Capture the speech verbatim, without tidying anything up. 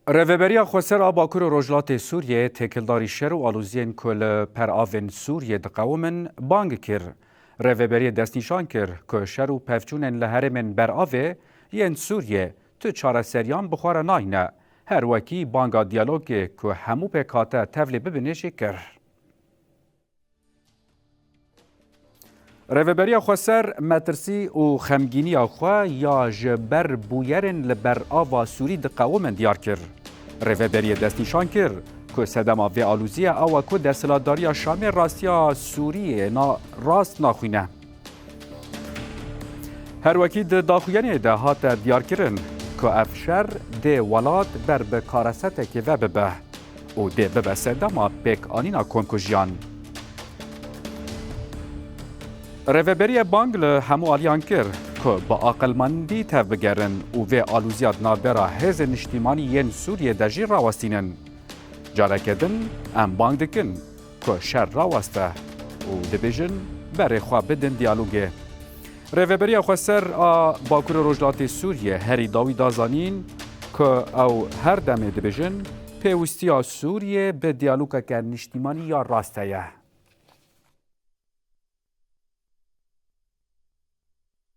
Rêveberiya Xweser a Bakur û Rojhilatê Sûriyê têkildarî şer û aloziyên ku li peravên Sûriyê diqewimin bang kir. Rêveberiyê destnîşan kir ku şer û pevçûnên li herêmên beravê yên Sûriyê tu çareseriyan bi xwe re nayne. Her wekî banga diyalogê ku hemû pêkhate tevlê bibine jî kir. Rêveberiya Xweser metirsî û xemgîniya xwe ya ji ber bûyerên li berava Sûrî diqewimin diyar kir. Rêveberiyê destnîşan kir ku sedema vê aloziyê ew e ku desthilatdariya Şamê rastiya Sûriyê na-, rast naxwîne. Her wekî di daxuyaniyê de hate diyarkirin ku ev şer dê welat ber bi karesetekê ve bibe û dê bibe sedema pêkanîna komkujiyan. Rêveberiye bang li hemû aliyan kir ku bi aqilmendî tevbigerin û vê alûziya di navbera hêzên niştîmanî yên Sûriyê de jî rawestînin. Careke din em bang dikin ku şer raweste û dibêjin berê xwe bidin diyalogê. Rêveberiya Xweser a Bakur û Rojhilatê Sûriyê herî dawî da zanîn ku ew her demê dibêjin pêwîstiya Sûriyê bi diyalogeke niştîmanî ya rast heye.